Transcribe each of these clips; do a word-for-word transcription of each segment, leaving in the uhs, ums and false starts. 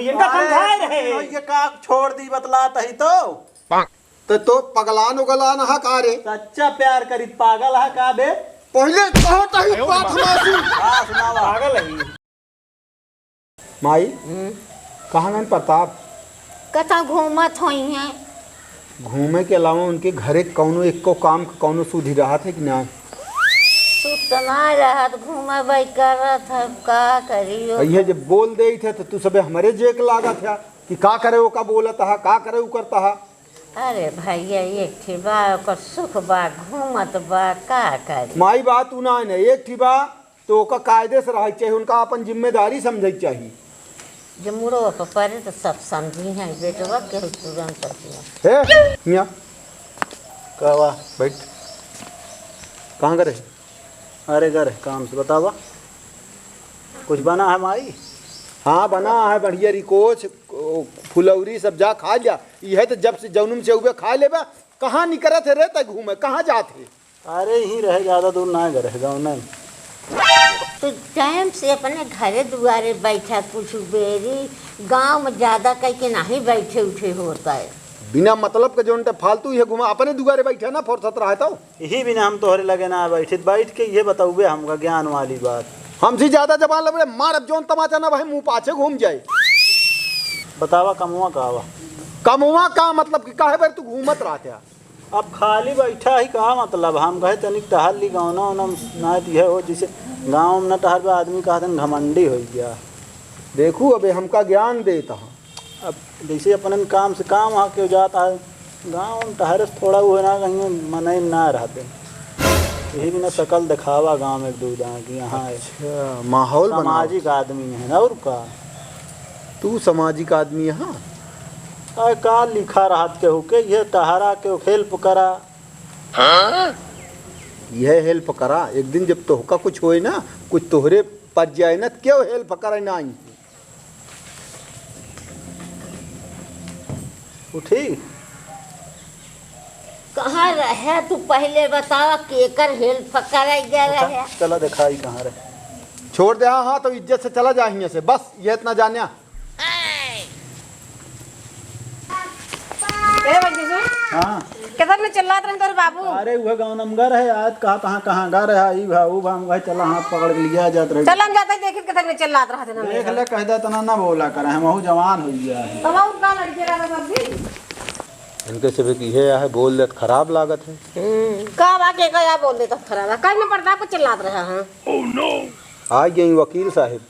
इनका अरे, समझाए रहे। ये का छोड़ दी बतलात ही तो। तो, तो पगलान उगलान हा का रे? सच्चा प्यार करी पागल हा का बे? पहिले कहो तो ही बात हमारी। हाँ, सुनावा। पागल है। माई, हम्म। कहाँ गन प्रताप? कतौ घूमत होइहैं। घूमे के अलावा उनके घरे कौनो एक्को काम क कौनो सुधि रहत है कि ना? सुतना रहत, घूमे बाई करत है, का करी ओ? अइहे जब बोल देइत है तो तू सबे हमरे जेक लागत है कि का करे ओका बोलत हा, का करे उ करत हा। अरे भइया, एक ठी बा, ओकर सुख बा, घूमत बा, का करी? माई बात उ ना है, एक ठी बा, तो ओका कायदे से रहइ के चाही, उनका अपन जिम्मेदारी समझइ के चाही। जब मुड़वा पर परे तो सब समझिहैं, बेटवा केहू तुरंत अइहैं। हे, हियाँ। का बा? बैठ। कहाँ गए रहे? अरे गए रहे काम से, बतावा। कुछ बना है माई? हाँ, बना है बढ़िया रिकोच, ओ, फुलौरी सब जा खा जा। इहे तो जब से जौनुम से उबे खा लेबे। कहाँ निकरत है रे तै घूमे, कहाँ जात है? अरे, यहीं रहे, ज्यादा दूर ना गए रहे, गाँव नहीं। तू टाइम से अपने घरे दुआरे बैठा, कुछ बेरी गाँव में ज्यादा कह के नहीं बैठे उठे होत है। बिना मतलब के जौन टे फालतू ये घुमा, अपने दुआरे बैठे ना, फुर्सत रहे तो। यही बिना हम तोहरे लगे ना बैठित, बैठ के ये बतउबे हमका ज्ञान वाली बात। हमसे ज्यादा जबान लबड़े, मारब जौन तमाचा ना भाई, मुँह पाछे घूम जाए। बतावा कमवा का आवा? कमवा का मतलब कि काहे बार तू घूमत रहत है? अब खाली बैठा ही का मतलब, हम कहे तनिक टहल ली, गौना ओना ना दिहे हो, जैसे गाँव में न टहल बा, आदमी कहतन घमंडी होइ गया। देखू, अबे हमका ज्ञान देत हा। अब जैसे अपनन काम से काम आके जात है, गाँव में टहरे से थोड़ा वो है ना, कहीं मनई ना रहते, यही बिना शकल दिखावा गाँव में एक दू जहाँ की यहाँ है। अच्छा, माहौल बनावा। सामाजिक आदमी है, और का? तू सामाजिक आदमी है? अरे का लिखा रहत केहू के, ये टहरा केहू हेल्प करा। यह हेल्प करा, एक दिन जब तोहका कुछ होए ना, कुछ तोहरे पड़ जाए ना, त केहू हेल्प करे ना आई। उठी? कहाँ रहे तू पहिले बतावा, केकर हेल्प करे गए अच्छा, रहे? चला दिखाई कहाँ रहे। छोड़ दे, हाँ, हाँ, तो इज्जत से चला जा हियाँ से, बस ये इतना जान्या। ए, बच्चे सुन। हाँ। केतना चिल्लात रहे तोर बाबू? अरे, उहे गाँव नमगर है, आज कहा तहाँ कहाँ गा रहा, ई भा, ऊ भा, हम कहे, चला हाथ पकड़ के लिया जात रहे। चल, हम जाते देखित केतना चिल्लात रहत है ना। देख ले, कह दे, इतना ना बोला करे, हम अहू जवान हो गया है। तब और का लड़के रहा सब भी? इनके से भी की है, बोल देत खराब लागत है। हम्म, का बा के का या बोल देत खराब है? कहीं में पर्दा को चिल्लात रहा है। आ गई वकील साहब,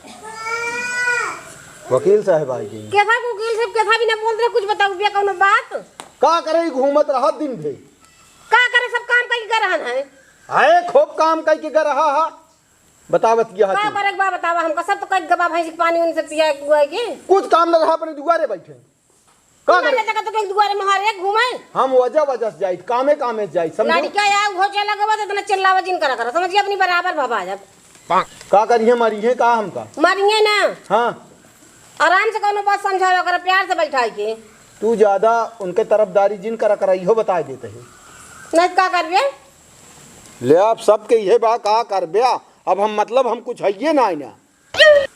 वकील साहब आ गई। केथा को वकील साहब, केथा भी ना बोल रहे, कुछ बताओ भैया, कौनो बात? का करे, घूमत रहा दिन भर। का करे, सब काम कई कर रहन है। आए, खूब काम कई के कर रहा हा। बतावत गया का तू। करे के बा, बतावा हमका, सब तो कई गबा भैंस के पानी उनसे पिया के हुआ है कि? कुछ काम न रहा, अपने दुआरे बैठे। का घूमे करे? ले जगह तो कहीं दुआरे में हर एक घूमे। हम वजह वजह से जाइत, कामे कामे से जाइत, समझो? लड़का या उहो चला गवा तो इतना चिल्लावा जिन करा करा, समझिए अपनी बराबर भवा जब। का करिए, मारिए का हमका? मारिए ना। हाँ। आराम से कौनो बात समझावे, ओकरा प्यार से बैठाई के। तू ज्यादा उनके तरफदारी जिन करा करा, इहो बताए देते हैं। नहीं का करबे? ले आप सबके इहे बा, का करबे? अब हम मतलब हम कुछ हइये ना, ना।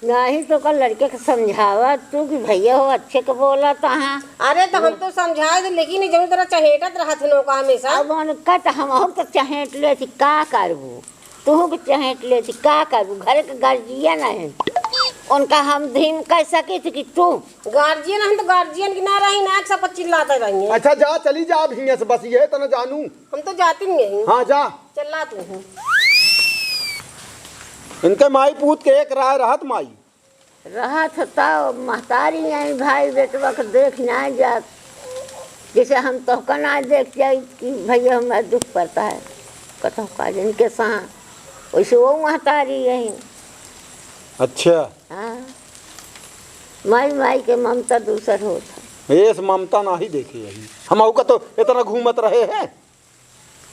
नहीं तो का लड़के के समझावा तू कि भैया हो अच्छे के बोला तहाँ। अरे तो हम तो समझाए दे, लेकिन ये जरूर तरह चहेटत रहत है नौका हमेशा। अब उनका तो हम और तो चहेट ले थी, का करबू? तू के चहेट ले थी, का करबू? घर के गार्जियन है, उनका हम धीम कह सके थी कि तू। गार्जियन हम तो गार्जियन की ना रही ना, सब चिल्लाते रही। अच्छा जा, चली जा अब हियां से, बस ये तो ना जानू। हम तो जाती नहीं। हाँ जा। चला तू हूँ। इनके माई पूत के एक राय रहत माई। रहत ह तब महतारी आई भाई बेटवा के देख ना जात। जैसे हम तोहका ना देख जाई कि भैया हमारा दुख पड़ता है। कतौ का जन के साथ वैसे वो महतारी यही। अच्छा। हाँ। माई माई के ममता दूसर होत है। एस ममता नाही देखे यही। हम का तो इतना घूमत रहे हैं।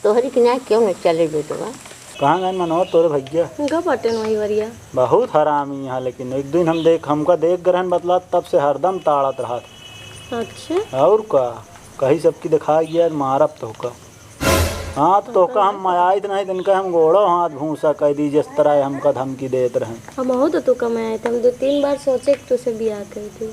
तोहरी के ना क्यों न चले बेटवा? कहाँ गए मनोहर तोरे भैया? गा बाटे नोई वरिया। बहुत हरामी है, लेकिन एक दिन हम देख, हमका देख ग्रहण बतला, तब से हरदम ताड़त रहत। अच्छा। और का, कहीं सबकी दिखा गया, मारब तोहका। हाँ, तो तोहका हम मयाइत नहीं, तिनका हम गोड़ो हाथ भूसा कह दी, जिस तरह हमका धमकी देत रहे। हम हो तो तू कमाए थे, हम दो तीन बार सोचे कि तुझसे ब्याह कर दी।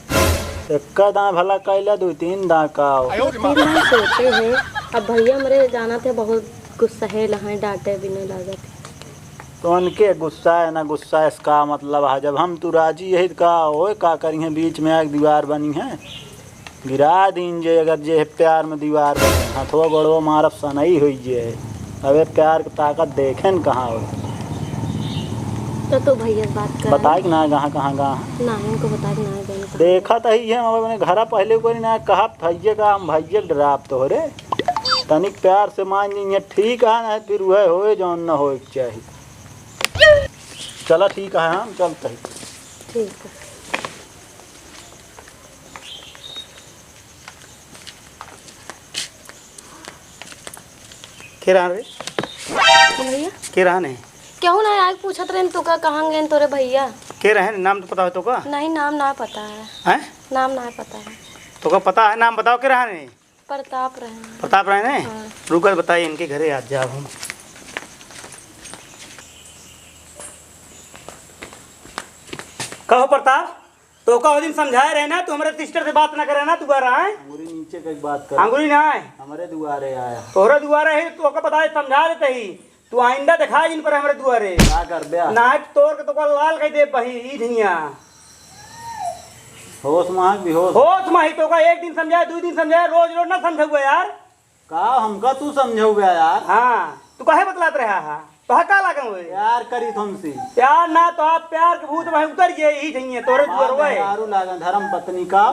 एक्का दाँय भला कइला, दुइ तीन दाँय का हो। दुइ तीन दाँय सोचे हैं। अब भइया हमरे जानत है, बहुत गुस्सा है, लहाए डाँटे भी नहीं लागत। तो उनके गुस्सा है ना गुस्सा, इसका मतलब है, जब हम तू राजी यही का होए, का करी हैं, बीच में एक दीवार बनी है, गिरा दीन जे, अगर जे प्यार में दीवार बनी, हथवा गोड़वा मारब सनई होई जे। अबे प्यार के ताकत देखेन कहाँ हो। तो तू भइया से बात कर। बताई कि ना, कहाँ, कहाँ, कहाँ? ना, इनको बताई कि ना, जाने कहाँ। देखत ही है, मगर मैंने घरा पहले कोई ना कहा, भइया का, हम भइया के डराब तोहरे। तनिक प्यार से मान जाइए, ठीक है ना, फिर वह होए जौन न होए के चाही। चला ठीक है, हम चलते हैं। ठीक है। के रहन रे? भइया? के रहन है? केहू ना आके पूछत रहन तो का, कहाँ गए तोरे भइया? के रहन, नाम तो पता हो तो का? नहीं, नाम ना पता है। हैं? नाम ना पता है। तो का पता है, नाम बताओ, के रहन है? प्रताप रहन। प्रताप रहन है? हाँ। रुकत बताइए, इनके घरे आ जाओ हम। कहो प्रताप, तोका वो दिन समझाए रहे ना, तू हमरे सिस्टर से बात ना करे ना दोबारा, आए? अंगुरी नीचे कइके बात कर। अंगुरी ना आए। हमरे दुआरे आया। तोहरे दुआरे है, तोका पता है, समझा देते ही। तू आइंदा देखा जिन पर हमरे दुआरे। का करबे? ना है तोर के तोका लाल कइ देब बही, ई धइया। होश में है कि बेहोश? होश में ही, तोका एक दिन समझाए, दुइ दिन समझाए, रोज रोज ना समझउबे यार। का हमका तू समझउबे यार? हाँ, तू काहे बतलात रहा हा? तोहा का लागन होए? प्यार करी तुमसे। प्यार ना, तोहा प्यार के भूत वहीं उतर गए, यही जइए तोरे हमार दुअरवे। मेहरारू लागन, धर्म पत्नी का,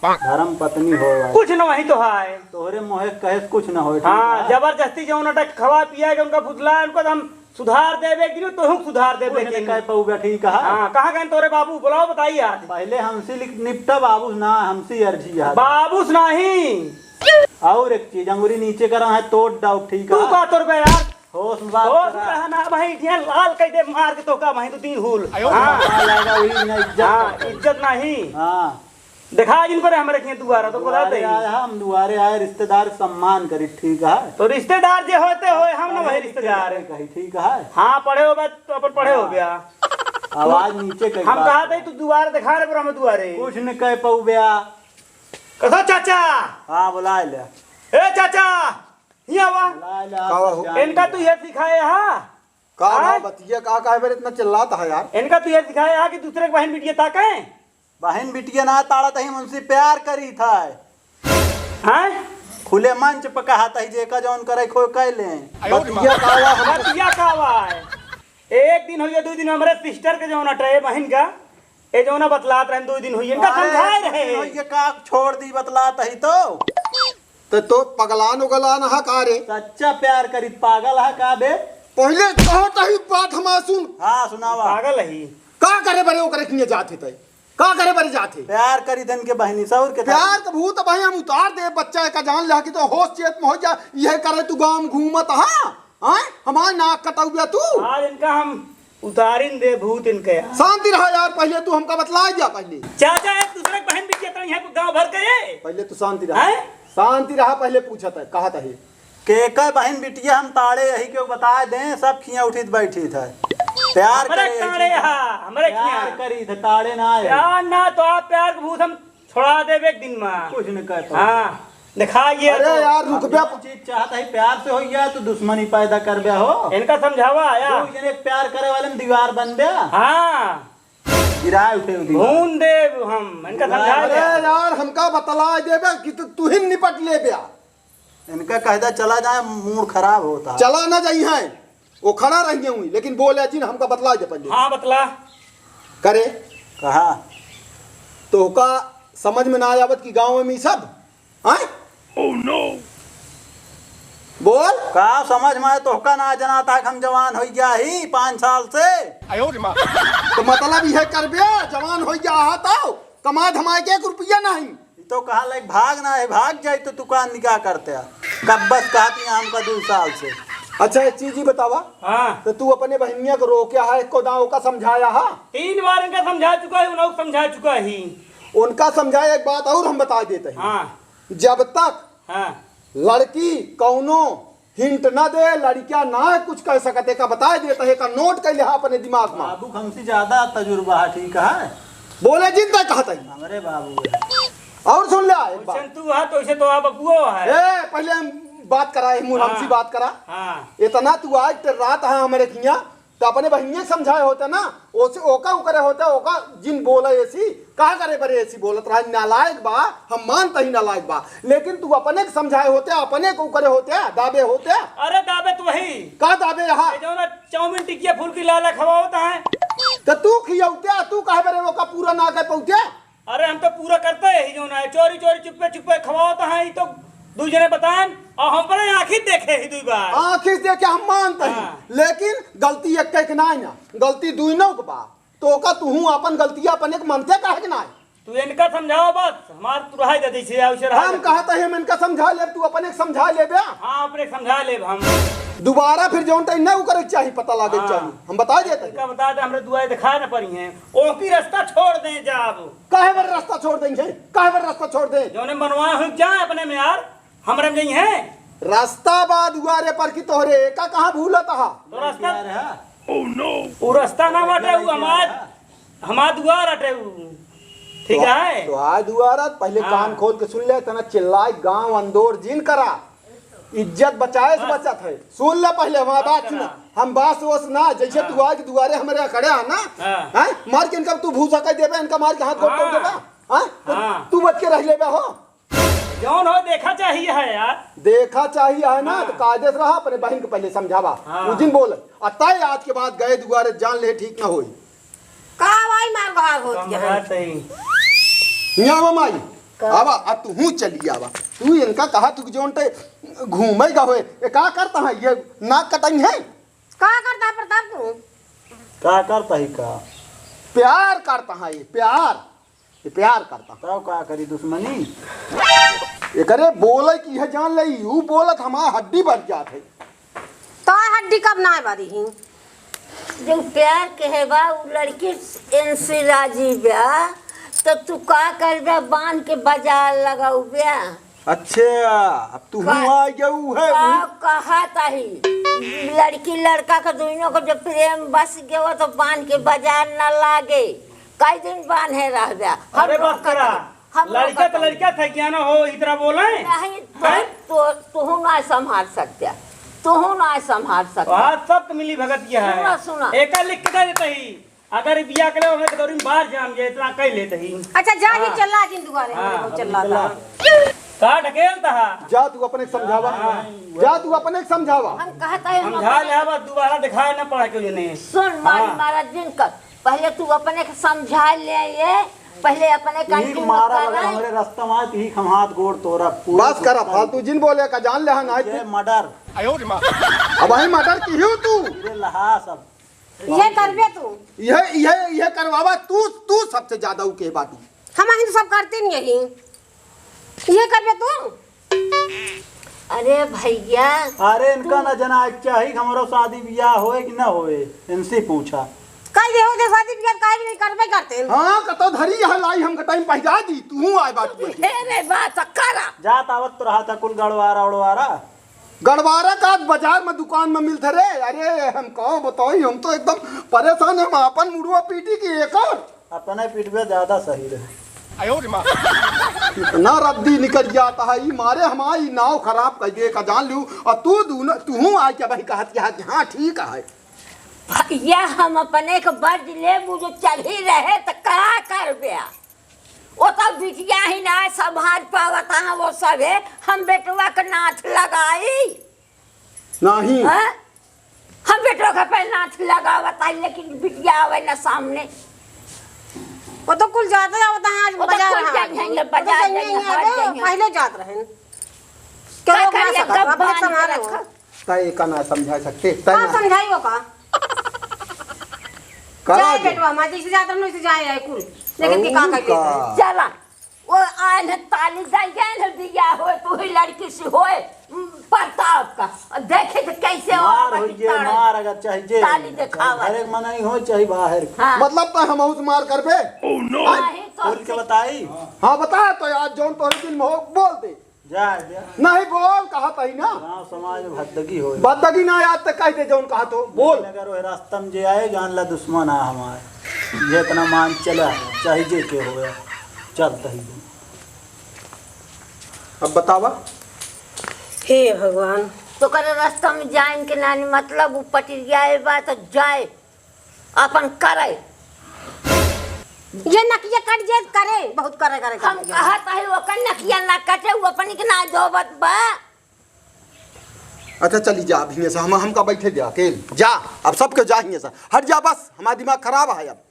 धर्म पत्नी हो भाई। कुछ न वही तो है। तोहरे मोहे कहे से कुछ न होए, ठीक हाँ, है? जबरदस्ती जौन अटक खवा पिया के उनका फुसला, उनको तो हम सुधार देबे एक दिन, तोहूँ सुधार देबे कुछ एक न दिन। कह पउबे, ठीक है? हाँ, कहाँ गए तोरे बाबू? बुलाओ, बताइए आज। पहले हमसे लिख निपटा, बाबूस ना, हमसे अर्जी है। बाबूस नाही। और एक चीज, अंगुरी नीचे करा है, तोड़ डाउब, ठीक तू है? का तोड़ बे यार? होश में बात होश करा। में रहा ना भाई, ढेर लाल कह दे, मार के तोका भाई, तू तीन हुल। आयो हाँ। मार लगा, वही ना इज्जत हाँ, करता है। इज्जत नहीं। हाँ। देखा जिन पर हमरे के दुआरा तो बता दुआरे दे। आए हम, दुआरे आए, रिश्तेदार सम्मान करी, ठीक है? तो रिश्तेदार जे होते होए, हम ना वही रिश्तेदार। कही, ठीक है? हाँ, पढ़े हो बा, तो अपन पढ़े हो हाँ। गया। आवाज नीचे कही हम बात कहा करा। थे, तू दुआरे देखा रे, पर हमें दुआरे। कुछ न कह पउबे। कसो चाचा? हाँ, बुलाए ले। ए चाचा, हियाँ आवा। बुलाए ले, का हो? चाचा। इनका तू ये सिखाए हा? का हाँ? ना बतिया, का काहे बरे इतना चिल्लात है यार? इनका तू ये सिखाए हा कि दूसरे के बहन बिटिया ताके? बहन बिटिया ना ताड़त ही, उनसे प्यार करी था। हैं? खुले मंच पे कहा था जे का जौन करे खो कह ले। बतिया का हुआ हम बतिया का हुआ है? एक दिन होइए, दो दिन हमरे सिस्टर के जौन अटरे बहन का, ए जौना बतलात रहन, दो दिन होइए, इनका अरे, समझाए दो दिन रहे। होइए का छोड़ दी बतलात ही तो। तो, तो पगलान उगलान हा का रे? सच्चा प्यार करी, पागल हा का बे? पहले कहो तो ही बात हमार सुन। हाँ, सुनावा। पागल ही। का करे बरे ओकरे किने जात ही तय? का करे बरे जात ही? प्यार करी धन के बहनी, सौर के प्यार था। के भूत भाई हम उतार दे, बच्चा का जान ले कि तो होश चेत में हो जा, यह करे तू गाँव में घूमत हा? हाँ? हमार नाक कटउबे तू? आज इनका हम उतारिन दे भूत इनके यहाँ। शांति रहा यार, पहले तू हमका बतला जा पहले। चाचा, एक दूसरे के बहन बिटिया तो यहाँ पे गाँव भर के है। पहले तू शांति रहा। हैं? शांति रहा, पहले पूछत है, कहत है। के के बहन बिटिया हम ताड़े यही के बता दें, सब खिया उठित बैठित है। प्यार हमरे करे ताड़े यही। हा, हमरे प्यार खिया। करी थे, ताड़े ना आए। प्यार ना तो आप प्यार के भूत हम छोड़ा देबे एक दिन में। कुछ न कह पाओ। हाँ, दिखाइए अरे तो। यार, रुक हम बे। जौन चीज चाहत है, प्यार से होइया, तू दुश्मनी पैदा कर बे हो। इनका समझावा आया। दो जने प्यार करे वाले में दीवार बन बे। हाँ। गिराए उठे दीवार। भून देब हम, इनका समझा अरे दे। यार, हमका बतला देबे कि तू, तू ही निपट ले बे। इनका कहदा चला जाए, मूड खराब होता है। चला ना जाई है, वो खड़ा रहिए हुई, लेकिन बोले जिन हमका बतला दे पहले। हाँ, बतला। करे। कहा? तोहका समझ में ना आवत कि गाँव में ई सब? आय? Oh no! बोल। का समझ में आए, तोहका ना जनाता है कि हम जवान हो गया ही पाँच साल से। आयो रे माँ। तो मतलब यह करबे, जवान हो गया हा तो कमा धमाए के एक रुपया नहीं। ई तो कहा लाइक भाग ना है, भाग जाई तो तू कान निकाह करते आ। कब बस कहती है हमका दो साल से। अच्छा, एक चीज ही बतावा। हाँ। तो तू अपने बहनिया को रोक्या हा, एको दाव का समझाया हा? तीन बार इनका समझा चुका है, उनको समझा चुका ही। उनका समझाया, एक बात और हम बता देते हैं। हाँ। जब तक हाँ। लड़की कौनो hint ना दे, लड़किया ना कुछ कह सकते, का बता देते हैं, का note कर लिहा अपने दिमाग में। बाबू हमसे ज्यादा तजुर्बा है, ठीक है? बोले जिन तय कहत है। हमरे बाबू है। और सुन ले एक बात। वैसे तू है तो वैसे तो आप बबुओ है। ए, पहले हम बात करा, एक मुँह हमसी हाँ। बात करा। हाँ। इतना तू आज ते रात है हमरे किया, तो अपने बहिनिया के समझाए होते ना, ओसे ओका उकरे होते, ओका जिन बोला ऐसी, का करे बरे ऐसी बोलत रहा, नालायक बा, हम मानत ही नालायक बा, लेकिन तू अपने के समझाए होते, अपने के उकरे होते, दाबे होते। अरे दाबे तू वही। का दाबे यहाँ? ये जो ना चाउमीन टिकिया फुल्की लाला खवावत है। तो तू खियौते, तू काहे बरे ओका पूरा ना कर पौते? अरे हम तो पूरा करते ही जो ना है, चोरी चोरी चुप्पे चुप्पे खवावत है, ई तो दू जने बताएन, और हम अपने आँखी देखे ही दुई बार। आँखी से देखे हम मानत ही, हाँ। लेकिन गलती एक के ना है ना, गलती दुइनों के बा। तो का तुहूँ अपन गलतिया अपने के मनते काहे के ना है? तू इनका समझावा बस, हमार तू रहाई दे जैसे आओ से रहा हम दे। कहत ही हम इनका समझा लेब, तू अपने के समझा लेबे। हाँ, अपने के समझा लेब हम। दोबारा फिर जौन तय ना उ करे के चाही, पता लागे के हाँ। चाही, हम बता देते हैं। इनका बता दे, हमरे दुआरे दिखाए न पड़ी हैं, ओकी रास्ता छोड़ दे जाब। काहे बर रास्ता छोड़ देंगे? काहे बर रास्ता छोड़ दे? जौने मनवा हो जाए अपने में यार, हमरे में नहीं है। रास्ता बा दुआरे पर की तोहरे, का कहाँ भूलत हा? तो रास्ता, प्यार है। वो रास्ता ना बाटे, वो हमार, हमार दुआर हटे वो। ठीक तो, है? तो आ दुआरा, पहले हाँ। कान खोल के सुन ले, तना चिल्लाए, गांव अंदोर जिन करा। इज्जत बचाए से हाँ। बचत है। सुन ले पहले हमार बात बात सुन। करा। हम बास वोस ना, जैसे हाँ। तू आके दुआरे हमरे खड़े है ना, हाँ। हैं? मार के इनका तू भूसा कर देबे, इनका मार के हाथ गोड़ तोड़ हाँ। देबे, हैं? तो हाँ। तू बच के रह लेबे हो। जौन हो देखा चाहिए है यार। देखा चाहिए है ना, हाँ। तो कायदे से रहा, अपने बहिन के पहले समझावा। हाँ। उ जिन बोल, आ तय आज के बाद गए दुआरे जान ले ठीक ना होई। का भाई मार बहार होती है? बात है। यहाँ आवा माई, का? आवा, आ तू चली आवा। तू इनका कहा तू जौन ते घूमे का होए, ये का करता है? ये नाक कटाई है? का करता है प्रताप तू? का करता है का? प्यार करता है ये, प्यार। ये प्यार करता। तब का करी दुश्मनी? एकरे बोले कि यह जान ले, यू बोलत हमार हड्डी भर जात है। तो हड्डी कब ना बारी ही? जो प्यार के है बा, उ लड़की इनसे राजी बा, तो तू का करबे? बांध के बाजार लगाउबे। अच्छा, अब तू का-, हुआ गऊ है, का-, वही। कहा ताही, लड़की लड़का के दोनों को जब प्रेम बस गयो तो बांध के बाजार न लागे। कई दिन बांधे रहबे? हम अरे लोग बस करा। का-, हम लोग लड़का का तो लड़का था, क्या ना हो, इतना बोले? नहीं, तो, हाँ? तो, तुहू ना संभाल सकते, तुहू ना संभाल सकते। हाँ, सब तो मिली भगत किया है। सुना, सुना। एका लिख के दे देता ही। अगर बिया के लिए हमें तो बाहर जाम जे इतना कह लेते ही। अच्छा, जा ही हाँ। चला जिन दुआरे हाँ, हमें चला निकला। था। का ढकेल था? जा तू अपने के समझावा। हाँ। जा तू अपने के समझावा। हम कहता है हम समझा ले, बस दोबारा दिखाए ना पड़ा क्यों नहीं। सुन मारी हाँ। महाराज जिन कर, पहले तू अपने के समझा ले ये, पहले अपने ठीक कंटिन्यू मारा कर बगल रहे। हमरे रास्ता में आए, ठीक हम हाथ गोड़ तोड़ा पूरा बस करा, फालतू जिन बोले का जान ले हाँ, नहीं ये फिर। मर्डर। अब वही मर्डर की हो तू। ये लहा सब। ये करबे तू? यह, यह, यह करवावा तू, तू सबसे ज्यादा उके बाटू। हम अहिन सब करते नहीं यही। ये करबे तू? अरे भैया, अरे इनका तू ना जना के चाही कि हमरो शादी बियाह होए कि ना होए, इनसे पूछा। कह दे हो जे शादी बियाह काहे नहीं करबे करते हैं? हाँ, कतो धरी यह लाई हमका टाइम पहिरा दी, तू आए बात बोल। हे रे बात करा। जात आवत तो रहा था कुल गड़वारा उड़वारा। गड़वारा का बाजार में दुकान में मिलत रे। अरे हम का बताई, हम तो एकदम परेशान है, हम आपन मुड़वा पीटी की एक और। अपने पीटबे ज्यादा सही रहे। इतना रद्दी निकल जाता है, ई मारे हमारी नाव खराब कर दे का जान लियो। और तू दूनो, तू आए क्या भाई कहत कि हाँ, हाँ, ठीक है। भैया हम अपने के बज ले, मुझे चढ़ी रहे तो का करबे? वो तो बिटिया ही ना संभाल पावत है, वो सभे हम बेटवा के नाथ लगाई। नहीं। हाँ? हम बेटवा के पहले नाथ लगावत आई, लेकिन बिटिया आवे ना सामने। वो तो कुल जाते आवत हैं, आज वो तो बाजार कुल हाँ। जाते हैं, वो तो बाजार जाते हैं, जाते हैं, हर हाँ, जाते हैं। पहले जात रहे। का करो, करिए, अपने गप संभाल बांध के रखो। रखो। तय का ना समझा सकते, तय का ना। समझाई वो का? का जाए दे? बेटवा, माँ जैसे जात रहन, वैसे जाए आए कुल। लेकिन और के का कर का? लेता है? चला, वो आए न ताली दे गए न, बिया होए, तू ही लड़की से होए, उम, प्रताप का। देखे तो कैसे मार और होइए, ताड़। मार अगर चाहे जे, ताली देखावा। चाहे घर के मनई हो, चाहे बाहर के। हाँ। मतलब तो हम उस मार करबे? नहीं तो खोल के बताई। हाँ, बता तो यार, जौन तोहरे दिल में हो, बोल दे। जा, जा। नहीं बोल, कहा तही ना। गाँव समाज में भद्दगी होए। भद्दगी ना याद तक कह दे जौन कहा तो, बोल। अगर वो रास्ता में जे आए, जान ला दुश्मन आ हमारे। ये इतना मान चला, चाहे जे के होया, चलता ही है। अब बतावा। हे भगवान। तो करे रास्ता में जाइन के नानी, मतलब उ पटिरिया बा तो जाए, अपन करे। ये नकिया कट जे करे, बहुत करे, करे, हम करे। कहत हई ओकर नकिया ना कटे, उ अपनी के ना धोवत बा। अच्छा चली जा, अब हियाँ से हम, हमका बैठे दे अकेल। जा, अब सबके जा हियाँ से। हट जा बस, हमार दिमाग खराब है अब।